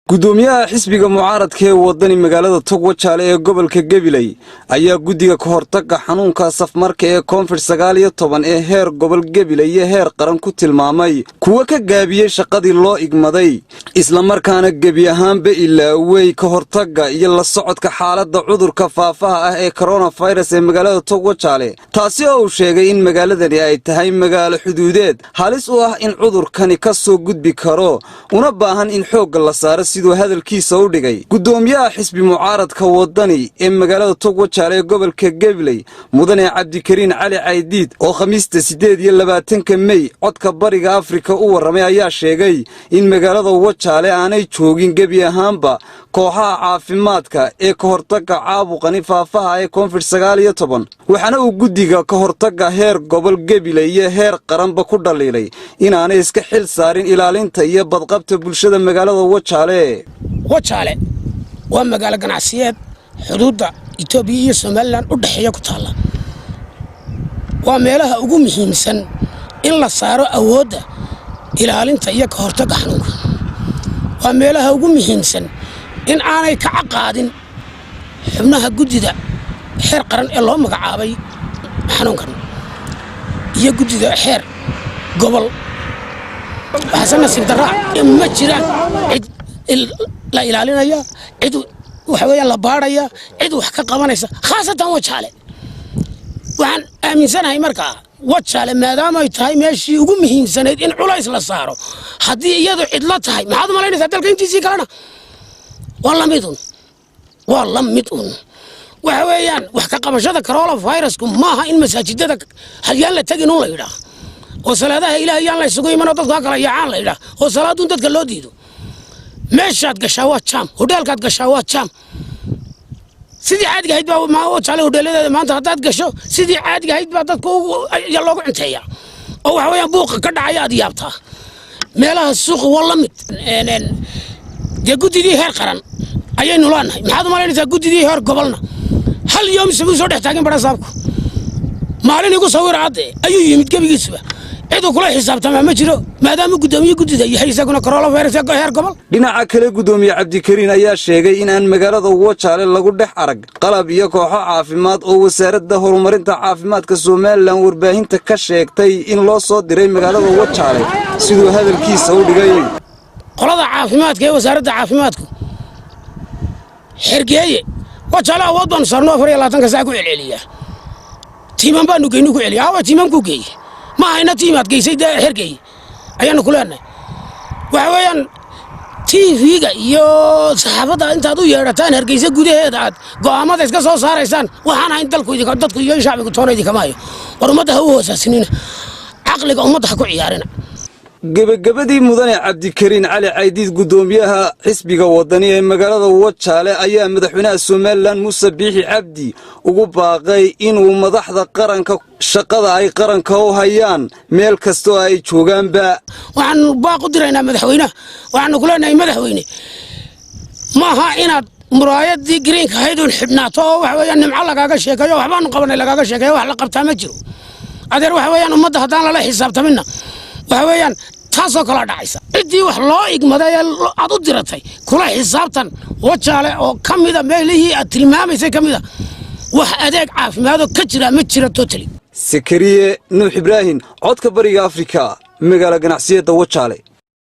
Gudoomiyaha xisbiga mucaaradka ee Wadani magaalada Togwajaale ee gobolka Gabiley ayaa guddiga ka hortagga xanuunka safmarka ee COVID-19 ee heer gobol Gabiley iyo heer qaran ku tilmaamay kuwa ka gaabiyey shaqadii loo igmaday, islamarkaana gebi ahaanba ilaawey ka hortagga iyo la socodka xaaladda cudurka faafaha ah ee coronavirus ee magaalada Togwajaale, taasi oo uu sheegay in magaaladani ay tahay magaalo xuduudeed halis u ah in cudurkani ka soo gudbi karo, una baahan in xoogga la saaro, siduu hadalkiisa u dhigay. Gudoomiyaha xisbi mucaaradka Wadani ee magaalada Togwajaale ee gobolka Gabiley, mudane Cabdikariin Cali Caydiid, oo Khamiista 28-ka Mey Codka Bariga Afrika u warramay, ayaa sheegay in magaalada Wajaale aanay joogin gebi ahaanba kooxaha caafimaadka ee ka hortagga caabuqani faafaha ee COVID-19, waxaana uu guddiga ka hortagga heer gobol Gabiley iyo heer qaranba ku dhaliilay inaanay iska xil saarin ilaalinta iyo badqabta bulshada magaalada Wajaale. Wajaale waa magaalo ganacsiyeed xuduudda Itoobiya iyo Somaliland u dhexeeya ku taalla. Waa meelaha ugu muhiimsan in la saaro awoodda ilaalinta iyo ka hortagga xanuunka. Waa meelaha ugu muhiimsan in aanay kaca qaadin xubnaha guddida xeer qaran ee loo magacaabay xanuunkan iyo guddida xeer gobol. Waxaase nasiib darraa, ma jiraan cid la ilaalinaya, cid waxa weeyaan la baadhaya, cid wax ka qabanaysa, khaasatan Wajaale. Waxaan aaminsanahay markaa, Wajaale maadaama ay tahay meeshii ugu muhiimsanayd in culays la saaro, haddii iyadu cidlo tahay, maxaad u malaynaysaa dalka intiisii kalena? Waa la mid un, waa la mid un. Waxa weeyaan, wax ka qabashada coronavirusku maaha in masaajidada halyaan la tegin un la yidhaah, oo salaadaha Ilaah yaan la isugu imanoo dadku ha kala yaacaan la yidhaah, oo salaaduun dadka loo diido. Meeshaad gashaa waa jam, hodheelkaad gashaa waa jam. Sidii caadiga ahayd baa Wajaale hodheeladeeda maanta haddaad gasho, sidii caadiga ahayd baa dadka loogu cunteeya, oo waxa weeyaan buuqa ka dhacaya aad yaabtaa. Meelaha suuqa waa la mid. Dee guddidii heer qaran ayaynu leenahay, maxaad u malaynaysaa guddidii heer gobolna? Hal yoom isaguu soo dhex taagin badha saabku maalin igu sawira hadde ayuu yimid. Gebigiisuba ciduu kula xisaabtamaa ma jiro, maadaama guddoomiye guddida yahay isaguna coronavirus heer gobol. Dhinaca kale, guddoomiye Cabdikariin ayaa sheegay in aan magaalada Wajaale lagu dhex arag qalab iyo kooxo caafimaad oo Wasaaradda Horumarinta Caafimaadka Somaliland warbaahinta ka sheegtay in loo soo diray magaalada Wajaale, siduu hadalkiisa u dhigay. Qolada caafimaadka ee Wasaaradda Caafimaadku xergeeye Wajaale awood baanu saarno, 24-ka saac ku celceliyaa. Tiiman baanu geynu ku celiya. Awa tiiman ku geeye? Ma hayna tiimaad geysay dee xergeeye ayaanu ku leenahay. Waxa weeyaan, TV-ga iyo saxaafadda intaad u yeedhataan Hargeysa gudaheeda aad go'aamada iska soo saaraysaan, waxaan ahayn dalku dadku iyo shacbigu toona idinkama hayo. War ummadda ha u hoosaasinina, caqliga ummadda ha ku ciyaarina. Gebagabadii, mudane Cabdikariin Cali Caydiid, guddoomiyaha xisbiga Wadani ee magaalada Wajaale, ayaa madaxweynaha Somaliland Muuse Biixi Cabdi ugu baaqay inuu madaxda qaranka shaqada ay qaranka u hayaan meel kastoo ay joogaanba. Waxaanu baaq u diraynaa madaxweynaha. Waxaanu ku leenahay, madaxweyne, maaha inaad muraayadii greenka ahayd uun xidhnaato oo waxa weeyaan nimco lagaaga sheekeeyo, waxbaanu qabanay lagaaga sheekeeyo. Wax la qabtaa ma jiro, adeer. Waxa weeyaan, ummadda haddaan lala xisaabtaminna, waxa weeyaan taasoo kalaa dhacaysa. Ciddii wax loo igmaday ee aad u diratay kula xisaabtan. Wajaale oo ka mida meelihii aad tilmaamaysay ka mida, wax adeeg caafimaadoo ka jira ma jira totally. Sakariye Nuux Ibraahim, Codka Bariga Afrika, magaala ganacsiyadda Wajaale.